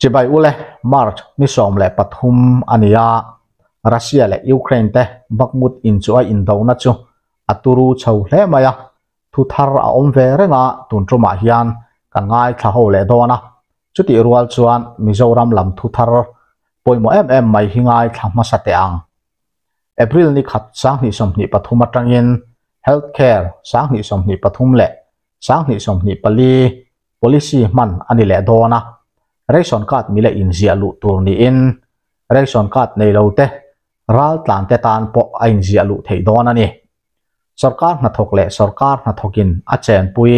Chibai ule, March ni 13 a ni a, Russia leh Ukraine te Bakhmut in chu a indona chu a turu chho hle mai a, thu thar a awm ve reng a, tun tumah hian kan ngaithla ho leh dawn a, chutih rual chuan Mizoram lam thu thar pawimawh em em mai hi ngaithla hmasa teh ang. April ni khat 2023 atangin Health Care 2023 leh 2024 policy hman a ni leh dawn a, ration card mila inziah luh tur niin ration card nei lo te ral tlan te tan pawh a inziah luh theih dawn a ni. Sorkar hnathawk leh sorkar hnathawkin a chenpui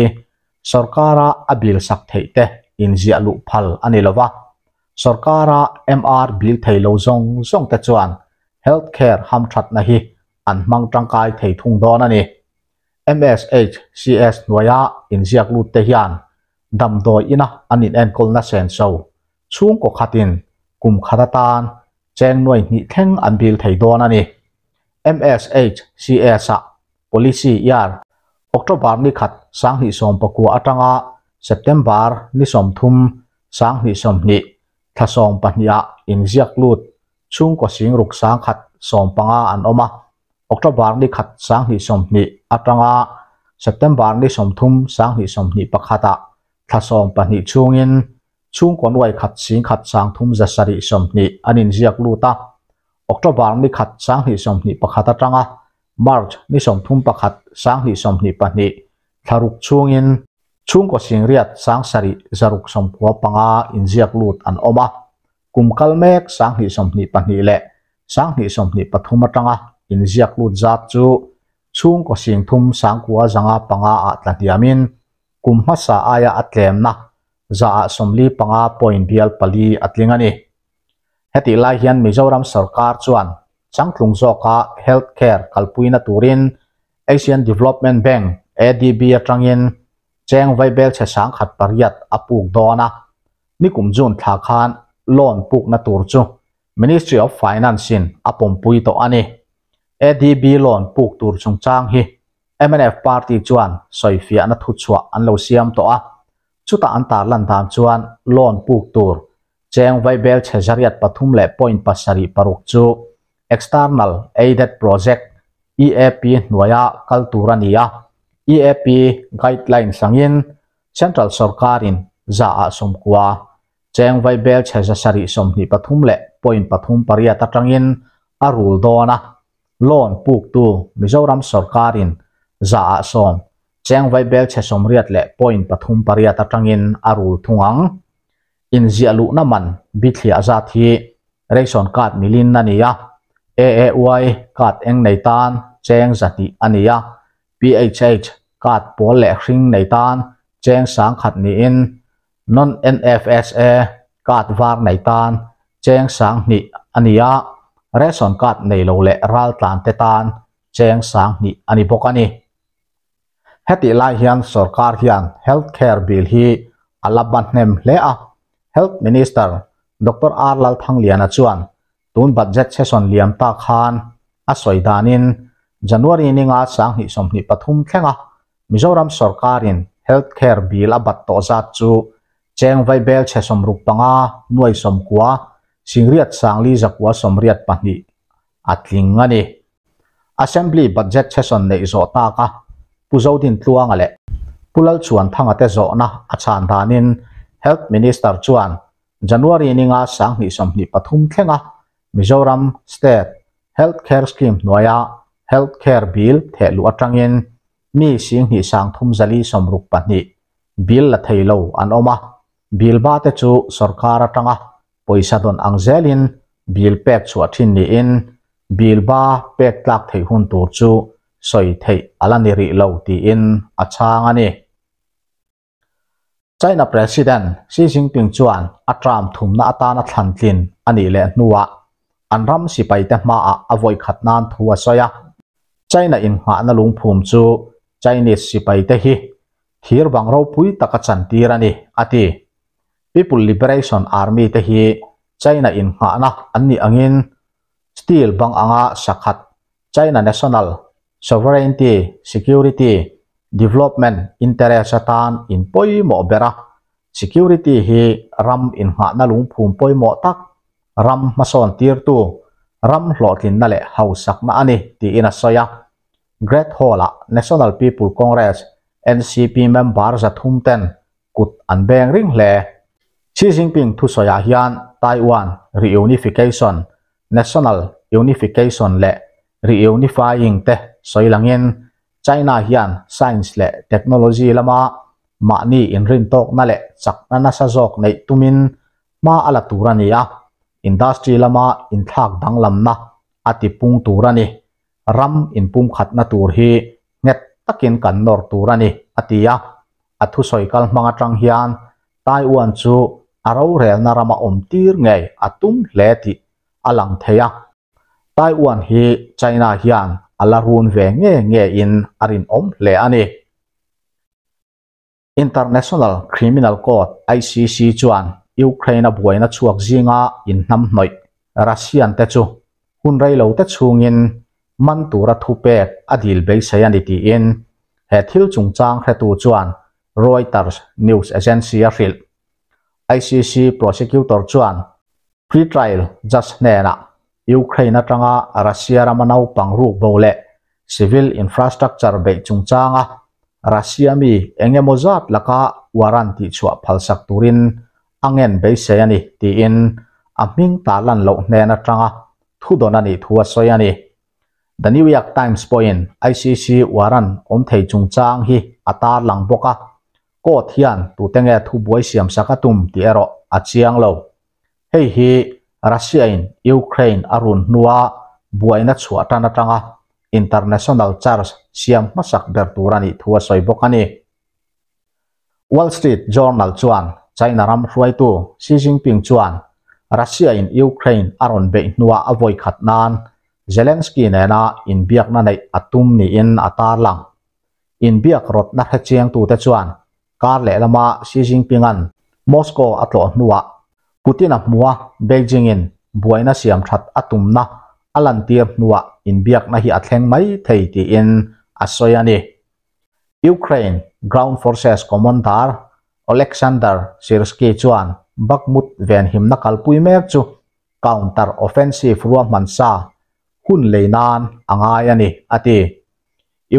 sorkara a bill sak theih te inziah luh phal a ni lova, sorkara MR bill thei lo zawng zawng te chuan health care hamthatna hi an hmang tangkai thei thung dawn a ni. MSHCS hnuaia inziak lut te hian damdawi ina an inenkawlna senso chhungkaw khatin kum khat atan cheng nuai hnih thleng an bill thei dawn a ni. MSHCS-ah policy year October ni khat 2019 atanga September ni 30 2020 thla 12-ah inziak lut chhungkaw singruk 115 an awm a, October ni khat 2020 atanga September ni 30 2021-ah thla 12 chhungin chhungkaw nuai khat singkhat 3,720 an inziak lut a, October ni khat 2021 atanga March ni 31 2022 thla ruk chhungin chhungkaw singriat 7,695 inziak lut an awm a, kum kal mek 2022 leh 2023 atanga inziak lut zat chu chhungkaw singthum 9,505 ah tlahniamin kum hmasa aia a tlemna za ah 45.4 a tling a ni. Hetih lai hian Mizoram sarkar chuan changtlung zawka health care kalpuina turin Asian Development Bank ADB atangin cheng vaibel chhe 1008 a puk dawn a, nikum June thla khan loan pukna tur chu Ministry of Finance in a pawmpui tawh a ni. ADB loan puk tur chungchang hi MNF party chuan sawifiahna thu chhuah an lo siam tawh a, chutah an tarlan dan chuan loan puk tur cheng vaibel chhe 303.76 chu External Aided Project EAP hnuaia kal tur a ni a, EAP guidelines angin Central sarkarin za ah 90 cheng vaibel chhe 723.38 atangin a rul dawn a, loan puk tu Mizoram sarkarin za ah 10 cheng vaibel chhe 80.38 atangin a rul thung ang. Inziah luhna man bithliah zat hi ration card milin a ni a, AAY card eng nei tan cheng 200 a ni a, PHH card pawl leh hring nei tan cheng 1000 niin non NFSA card var nei tan cheng 2000 a ni a, ration card nei lo leh ral tlan te tan cheng 2000 a ni bawk a ni. Hetih lai hian sarkar hian health care bill hi a la ba hnem hle a, Health Minister Dr. R Lalthangliana chuan tun budget session liam ta khan a sawi danin January ninga 2023 thlenga Mizoram sarkarin health care bill a bat tawh zat chu cheng vaibel chhe 65 nuai 90 singriat sangli zakua 82 a tling a ni. Assembly budget session nei zawh taka Pu Zodin Tluanga leh Pu Lalchuanthanga te zawhna a chhan danin Health Minister chuan January ninga 2023 thlenga Mizoram State Health Care Scheme hnuaia Health Care Bill thehluh atangin mi 2,362 bill la thei lo an awm a, bill ba te chu sarkar atanga pawisa dawn ang zelin bill pek chhuah thin niin bill ba pek tlak thei hun tur chu sawi theih ala ni rih lo tiin a chhang a ni. China President Xi Jinping chuan a term thumna atana thlan tlin a nih leh hnuah an ram sipai te hmaah a vawi khat nan thu a sawi a. China inngahna lungphum chu Chinese sipai te hi thir bang ropui taka chantir a ni a ti. People Liberation Army te hi China inngahna an nih angin steel bang anga sakhat China National Sovereignty Security Development Interest atan in pawimawh ber a. Security hi ram inngahna lungphum pawimawh tak, ram hmasawn tirtu, ram hlawhtlinna leh hausakna a ni, tiin a sawi a. Great Hall-ah National People Congress, NCP, member 300 ten kut an beng ring hle. Xi Jinping thusawiah hian Taiwan reunification, national unification leh reunifying te sawi langin China hian science leh technology lama mahni inrintawkna leh chakna nasa zawk neih tumin hma a la tur a ni a, industry lama inthlak danglamna a tipung tur a ni. Ram inpumkhatna tur hi nghet takin kan nawr tur a ni, a ti a. A thusawi kal hmang atang hian Taiwan chu a rorelna rama awm tir ngei a tum hle tih a lang thei a. Taiwan hi China hian a la run ve nge nge in a rinawm hle a ni. International Criminal Court, ICC, chuan Ukraine-a buaina chhuak zinga inhnamhnawih Russian te chu hun rei lo te chhungin man tura thupek a dil beisei a ni tiin he thil chungchang hretu chuan Reuters news agency a hrilh. ICC prosecutor chuan pre-trial judge hnenah Ukraine atanga Russia rama naupang ruk bo leh civil infrastructure beih chungchanga Russia mi eng emaw zat laka warrant tihchhuah phalsak turin a ngen beisei a ni tiin a hming tarlan loh hnen atanga thudawn a nih thu a sawi a ni. The New York Times pawhin ICC warrant awm thei chungchang hi a tarlang bawk a, court hian tute nge thubuai siamsak a tum tih erawh a chiang lo. Hei hi Russia-in Ukraine a run hnua buaina chhuah tan atanga international charge siam hmasak ber tur a nih thu a sawi bawk a ni. Wall Street Journal chuan China ram hruaitu Xi Jinping chuan Russia-in Ukraine a rawn beih hnua a vawi khat nan Zelensky nena inbiakna neih a tum niin a tarlang. Inbiak rawtna hrechiangtute chuan kar lehlama Xi Jinping-a'n Moscow a tlawh hnuah Putin-a hmua Beijing-in buaina siam that a tumna a lantir hnuah inbiakna hi a thleng mai thei tiin a sawi a ni. Ukraine Ground Forces Commander Oleksandr Syrskyi chuan Bakhmut venhimna kalpui mek chu counter offensive ruahman sa hun lei nan a ngai a ni, a ti.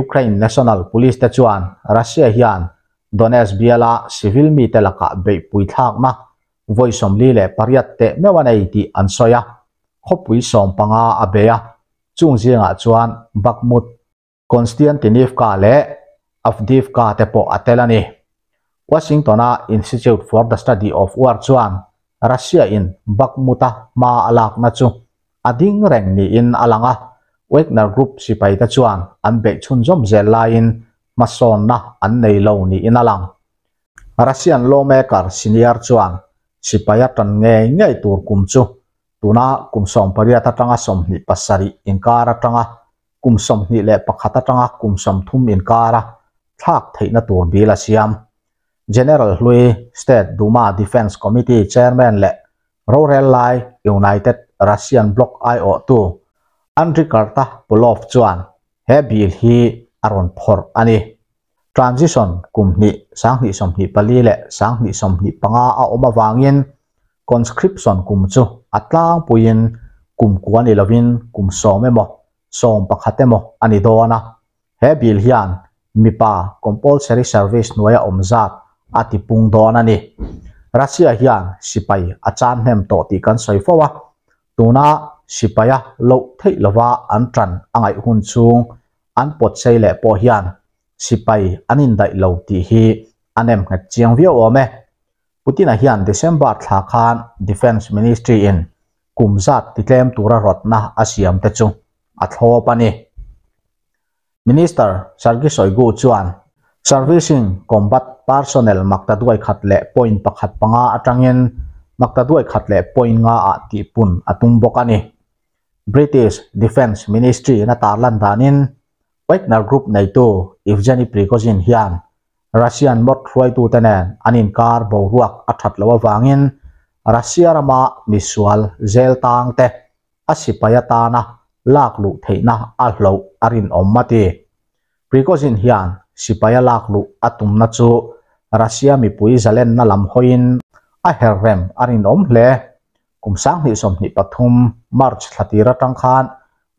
Ukraine National Police te chuan Russia hian Donetsk biala civil mite lakah beihpui thlakna vawi 48 teh meuh a nei tih an sawi a, khawpui 15 a bei a, chung zingah chuan Bakhmut, Konstantinivka leh Avdiivka te pawh a tel a ni. Washington-a Institute for the Study of War chuan Russia-in Bakhmut-a hma a lakna chu a ding reng niin a lang a, Wagner Group sipaite chuan an beih chhunzawm zel laiin hmasawnna an nei lo niin a lang. Russian lawmaker senior chuan sipai a tan ngei ngei tur kum chu tuna kum 18 atanga 27 inkar atanga kum 21 atanga kum 30 inkara thlak theihna tur bill a siam. General Hlui State Duma Defense Committee Chairman leh rorel lai United Russian Bloc aiawhtu Andriy Kartapolov chuan he bill hi a rawn phawrh a ni. Transition kum hnih 2024 leh 2025 a awm avangin conscription kum chu a tlangpuiin kum kua ni lovin kum 10 emaw 11 emaw a ni dawn a. He bill hian mipa compulsory service hnuaia awm zat a tipung dawn a ni. Russia hian sipai a chan hnem tawh tih kan sawi fo a, tuna sipaia loh theih lova an tan a ngaih hun chhung an pawt sei leh pawh hian sipai an indaih lo tih hi a nem nghet chiang viau awm e. Putin-a hian December thla khan Defence Ministry in kum zat titlem tura rawtna a siam te chu a thlawp a ni. Minister Sergei Shoigu chuan Servicing Combat Personnel makta duai khat leh point pakhat panga atangin makta duai khat leh point nga ah tihpun a tum bawk a ni. British Defence Ministry na tarlan danin Wagner Group neitu Evgeny Prigozhin hian Russian mod hruaitute nen an inkar boruak a that lo awangin Russia rama misual zel tang te a sipai atana lak luh theihna a hloh a rinawm a ti. Prigozhin hian sipai a lak luh a tumna chu Russia mipui zalenna lam hawiin a her rem a rinawm hle. Kum 2023 March thla tir atang khan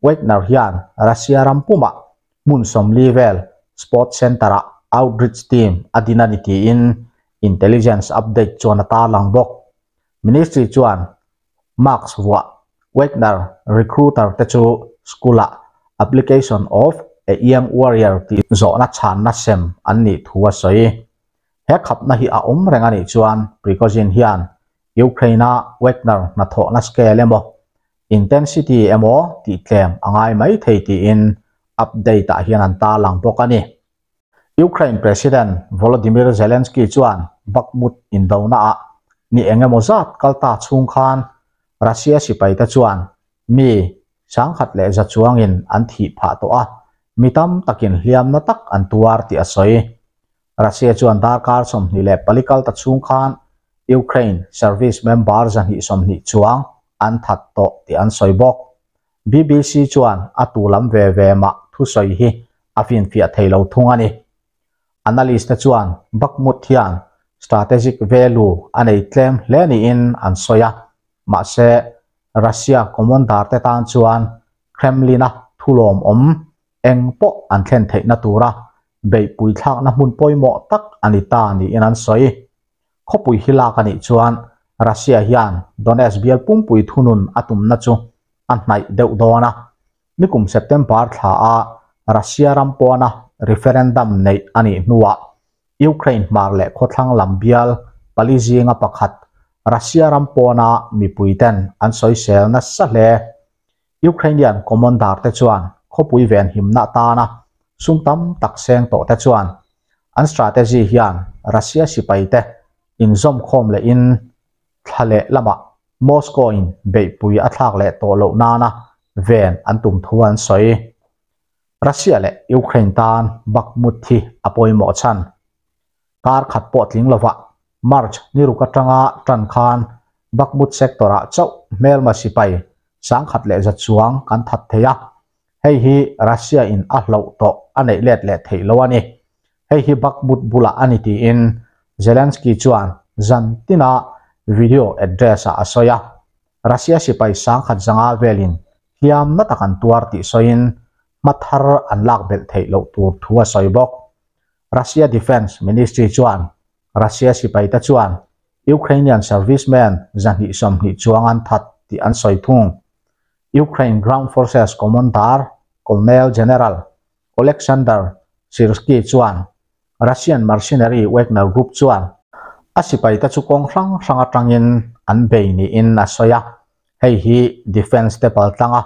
Wagner hian Russia ram pumah hmun 40 vel sport center-ah outreach team a din a ni tiin intelligence update chuan a tarlang bawk. Ministry chuan mask vuah Wagner recruiter te chu school-ah Application of a Young Warrior tih zawhna chhanna sem an nih thu a sawi. He khapna hi a awm reng a nih chuan Prigozhin hian Ukraine-a Wagner hnathawhna scale emaw, intensity emaw tih tlem a ngai mai thei tiin update-ah hian an tarlang bawk a ni. Ukraine President Volodymyr Zelensky chuan Bakhmut indonaah ni eng emaw zat kal ta chhung khan Russia sipaite chuan mi 1100 chuangin an thih phah tawh a, mi tam takin hliamna tak an tuar tih a sawi. Russia chuan darkar 24 kal ta chhung khan Ukraine service member 220 chuang an that tawh tih an sawi bawk. BBC chuan a tu lam ve ve mah thusawi hi a finfiah thei lo thung a ni. Analyst te chuan Bakhmut hian strategic value a nei tlem hle niin an sawi a, mahse Russia commander te tan chuan Kremlin-a thulawmawm eng pawh an thlen theihna tura beihpui thlakna hmun pawimawh tak a ni ta niin an sawi. Khawpui hi lak a nih chuan Russia hian Donetsk bial pumpui thunun a tumna chu a hnaih deuh dawn a. Nikum September thla a Russia ram pawna referendum neih a nih hnuah Ukraine hmar leh khawthlang lam bial pali zinga pakhat Russia ram pawna mipuiten an sawisel nasa hle. Ukrainian commander te chuan khawpui venhimna atana sum tam tak seng tawh te chuan an strategy hian Russia sipaite inzawmkhawm lehin thla leh lamah Moscow-in beihpui a thlak leh tawh loh nana ven an tum thu an sawi. Russia leh Ukraine tan Bakhmut hi a pawimawh chhan. Kar khat pawh tling lovah March ni ruk atanga tan khan Bakhmut sector-ah chauh hmelma sipai 1100 chuang kan that thei a, hei hi Russia-in a hloh tawh a neih let leh theih lo a ni. Hei hi Bakhmut bulah a ni tiin Zelensky chuan zan tina video address-ah a sawi a. Russia sipai 1500 velin hliamna tak an tuar tih sawiin hma thar an lak belh theih loh tur thu a sawi bawk. Russia Defence Ministry chuan Russia sipaite chuan Ukrainian servicemen 220 chuang an that tih an sawi thung. Ukraine Ground Forces Commander Colonel General Oleksandr Syrskyi chuan Russian mercenary Wagner Group chuan a sipaite chu kawng hrang hrang atangin an bei niin a sawi a, hei hi defence te paltlanga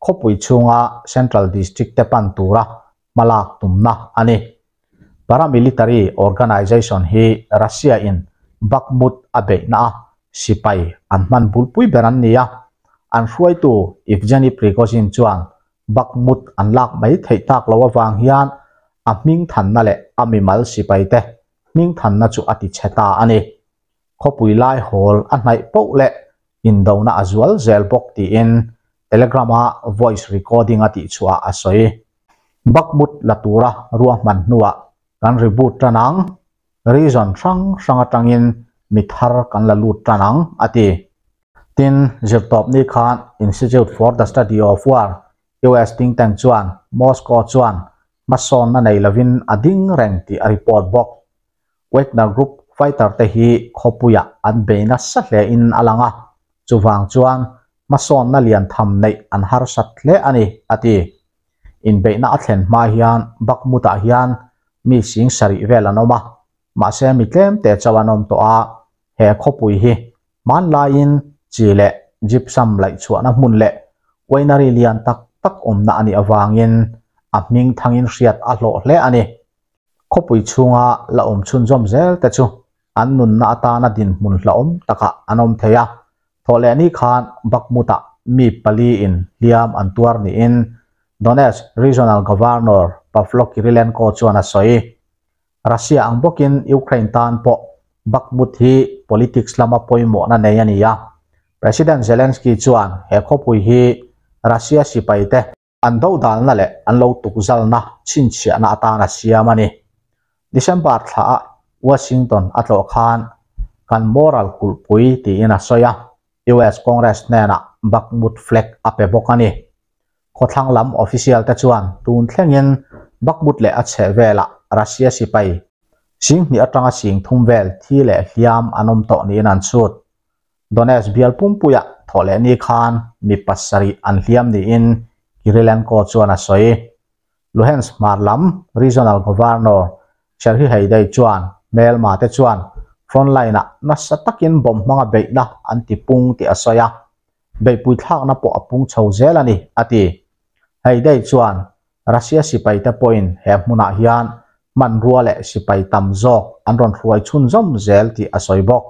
khawpui chhunga Central District te pan tura hmalak tumna a ni. Paramilitary organization hi Russia-in Bakhmut a beihna a sipai an hman bulpui ber an ni a, an hruaitu Evgeny Prigozhin chuan Bakhmut an lak mai theih tak loh avang hian a hming thanna leh a mimal sipaite hming thanna chu a ti chhe ta a ni. Khawpui lai hawl a hnaih poh leh indona a zual zel bawk tiin Telegram-a voice recording a tihchhuah a sawi. Bakhmut la tura ruahman hnuah kan reboot tan ang, region hrang hrang atangin mi thar kan la lut tan ang, a ti. Tin, zirtawpni khan Institute for the Study of War, US think tank chuan Moscow chuan hmasawnna nei lovin a ding reng tih a report bawk. Wagner Group fighter te hi khawpuiah an bei nasa hlein a lang a, chuvang chuan hmasawnna lian tham neih an harsat hle a ni, a ti. Inbeihna a thlen hma hian Bakhmut-ah hian mi 7000 vel an awm a, mahse mi tlem te chauh an awm tawh a, he khawpui hi hmanlaiin chi leh gypsum laihchhuahna hmun leh winery lian tak tak awmna a nih avangin a hming thangin hriat a hlawh hle a ni. Khawpui chhunga la awm chhunzawm zel te chu an nunna atana dinhmun hlauhawm takah an awm thei a, thawhlehni khan Bakhmut-ah mi pali in hliam an tuar niin Donetsk Regional Governor Pavlo Kyrylenko chuan a sawi. Russia ang bawkin Ukraine tan pawh Bakhmut hi politics lama pawimawhna nei a ni a, President Zelensky chuan he khawpui hi Russia sipaite An dodalna leh an lo tukzalna chhinchhiahna atan a siam a ni. December thla ah Washington a tlawh khan kan moral kulhpui tiin a sawi a, US Congress hnenah Bakhmut flag a pe bawk a ni. Khawthlang lam official te chuan tun thlengin Bakhmut leh a chhehvelah Russia sipai 2000 atanga 3000 vel thi leh hliam an awm tawh niin an chhut. Donetsk bial pumpuiah thawh leh ni khan mi pasarih an hliam niin Kirilenko chuan a sawi. Luhansk hmar lam Regional Governor Serhiy Haidai chuan hmelma te chuan frontline-ah nasa takin bomb hmanga beihna an ti pung tih a sawi a, beihpui thlakna pawh a pung chho zel a ni, a ti. Haidai chuan Russia sipaite pawhin he hmunah hian hmanrua leh sipai tam zawk an rawn hruai chhunzawm zel tih a sawi bawk.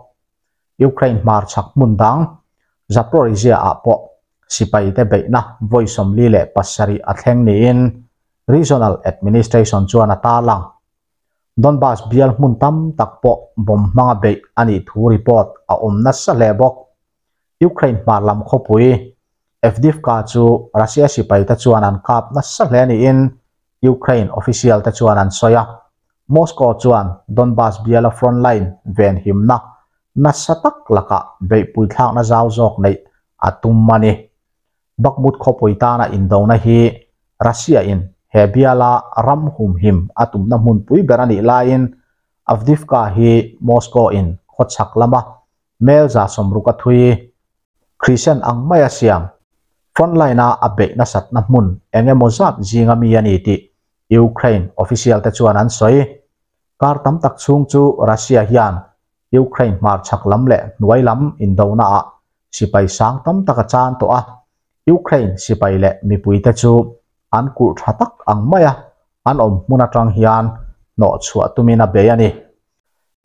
Ukraine hmarchhak hmun dang Zaporizhzhia-ah pawh sipaite beihna vawi 47 a thleng niin Regional Administration chuan a tarlang. Donbas bial hmun tam tak pawh bomb hmanga beih a nih thu report a awm nasa hle bawk. Ukraine hmar lam khawpui Avdiivka chu Russia sipaite chuan an kap nasa hle niin Ukraine official te chuan an sawi a. Moscow chuan Donbas biala frontline venhimna nasa tak lakah beihpui thlakna zau zawk neih a tum a ni. Bakhmut khawpui tana indona hi Russia in he biala ram humhim a tumna hmunpui ber a nih laiin Avdiivka hi Moscow in khawchhak lama mel 160 a thui Christian ang maia siam frontline-a a beih nasatna hmun eng emaw zat zinga mi a ni tih Ukraine official te chuan an sawi. Kar tam tak chhung chu Russia hian Ukraine hmarchhak lam leh hnuai lam indonaah sipai sang tam tak a chan tawh a, Ukraine sipai leh mipuite chu an kulh tha tak ang maia an awm hmun atang hian hnawh chhuah tumin a bei a ni.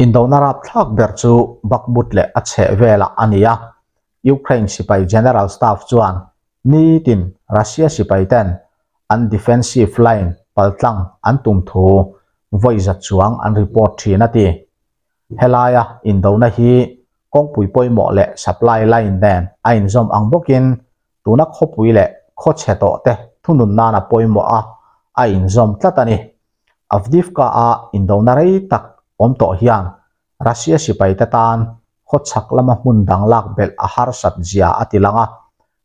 Indona rapthlak ber chu Bakhmut leh a chheh velah a ni a, Ukraine sipai General Staff chuan nitin Russia sipai ten an defensive line paltlang an tum thu vawi za chuang an report thin a ti. Helaia indona hi kawngpui pawimawh leh supply line nen a inzawm ang bawkin tuna khawpui leh khawchhe tawh te thunun nana pawimawh a a inzawm tlat a ni. Avdiivka-a indona rei tak awm tawh hian Russia sipaite tan khawchhak lama hmun dang lak belh a harsat zia a ti lang a,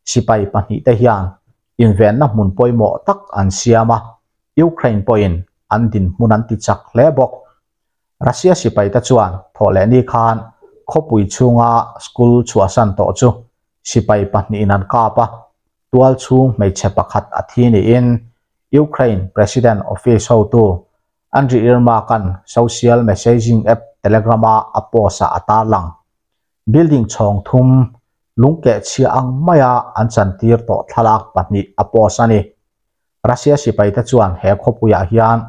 sipai pahnihte hian invenna hmun pawimawh tak an siam a, Ukraine pawhin an dinhmun an ti chak hle bawk. Russia sipaite chuan thawh leh ni khan khawpui chhunga school chhuahsan tawh chu sipai pahnihin an kap a, tual chhung hmeichhe pakhat a thi niin Ukraine President Office hotu Andriy Yermak-a'n social messaging app Telegram-a a post-ah a tarlang. Building chhawng thum lungkeh chhia ang maia an chantir tawh thlalak pahnih a post a ni. Russia sipaite chuan he khawpuiah hian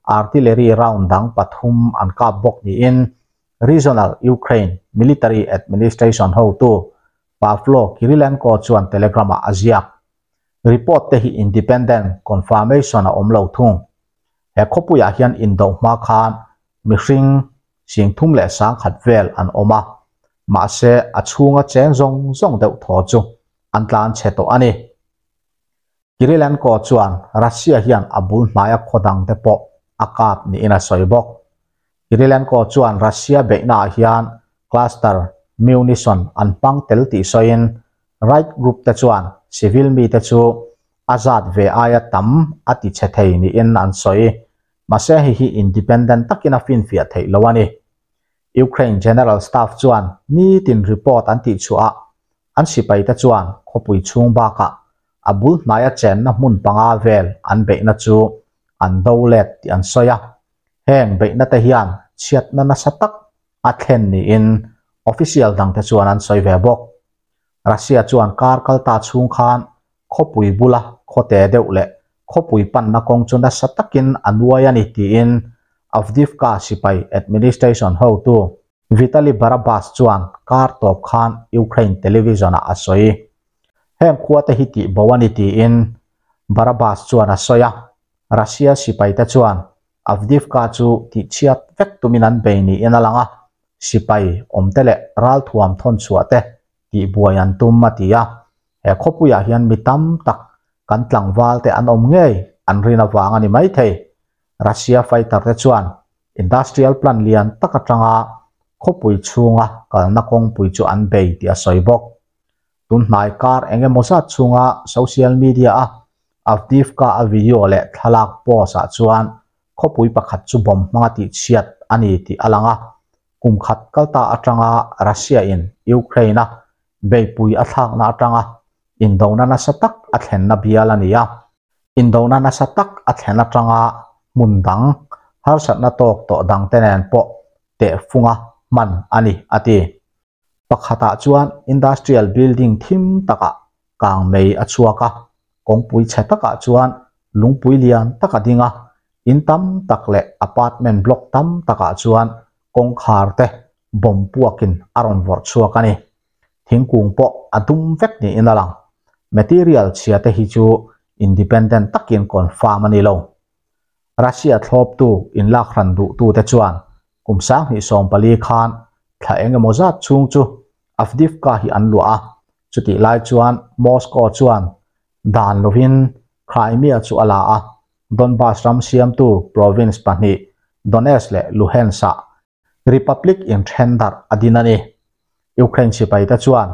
artillery round dang pathum an kap bawk niin Regional Ukraine Military Administration hotu Pavlo Kirilenko chuan Telegram-ah a ziak. Report te hi independent confirmation a awm lo thung. He khawpuiah hian indo hma khan mihring 31,000 vel an awm a, mahse a chhunga cheng zawng zawng deuh thaw chu an tlan chhe tawh a ni. Kirilenko chuan Russia hian a bul hnaia khaw dang te pawh a kap niin a sawi bawk. Kirilenko chuan Russia beihnaah hian cluster munition an hmang tel tih sawiin right group te chuan civil mite chu a zat ve aia tam a ti chhe thei niin an sawi. Mahse hei hi independent takin a finfiah theih lo a ni. Ukraine General Staff chuan nitin report an tihchhuah a, an sipaite chuan khawpui chhung bakah a bul hnaia chenna hmun panga vel an beihna chu an do let tih an sawi a. Heng beihna te hian chhiatna nasa tak a thlen niin official dangte chuan an sawi ve bawk. Russia chuan kar kalta chhung khan khawpui bula khawte deuh leh khawpui panna kawng chu nasa takin a nuai a ni tiin Avdiivka sipai administration hotu Vitaly Barabas chuan kar tawp khan Ukraine television-ah a sawi. Heng khuate hi tih bo a ni tiin Barabas chuan a sawi a, Russia sipaite chuan Avdiivka chu tihchhiat vek tumin an bei niin a lang a, sipai awmte leh ralthuam thawnchhuah te tihbuai an tum a ti a. He khawpuiah hian mi tam tak kan tlangval te an awm ngei an rin avang a ni maithei. Russia fighter te chuan Industrial plant lian tak atanga khawpui chhunga kalna kawngpui chu an bei tih a sawi bawk. Tun hnai kar eng emaw zat chhunga social media a Avdiivka a video leh thlalak post ah chuan khawpui pakhat chu bomb hmanga tihchhiat a ni tih a lang a. Kum khat kalta atanga Russia in Ukraine a beipui a thlakna atanga indona nasa tak a thlenna bial a ni a. Indona nasa tak a thlen atanga hmun dang harsatna tawk tawh dangte nen pawh tehfunga hman a ni, a ti. Pakhatah chuan industrial building thim takah kang mei a chhuak a, kawngpui chhe takah chuan lungpui lian tak a ding a, in tam tak leh apartment block tam takah chuan kawngkhar te bomb puakin a rawn vawrh chhuak a ni. Thingkung pawh a dum vek niin a lang. Material chhia te hi chu independent takin confirm a ni lo. Russia thlawptu inlak hran duhtute chuan kum 2014 khan thla eng emaw zat chhung chu Avdiivka hi an luah a, chutih lai chuan Moscow chuan dan lovin Crimea chu a la a, Donbas ram siamtu province pahnih Donetsk leh Luhansk-ah Republic in then darh a din a ni. Ukraine sipaite chuan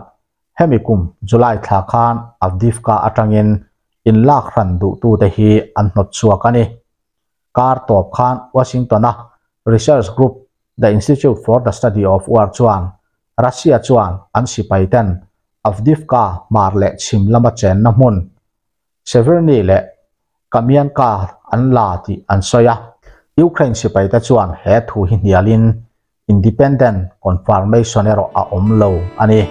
hemi kum July thla khan Avdiivka atangin inlak hran duhtute hi an hnawt chhuak a ni. Kar tawp khan Washington-a research group The Institute for the Study of War chuan Russia chuan an sipaiten Avdiivka hmar leh chhim lama chenna hmun Severny leh Kamianka an la tih an sawi a. Ukraine sipaite chuan he thu hi hnialin independent confirmation erawh a awm lo a ni.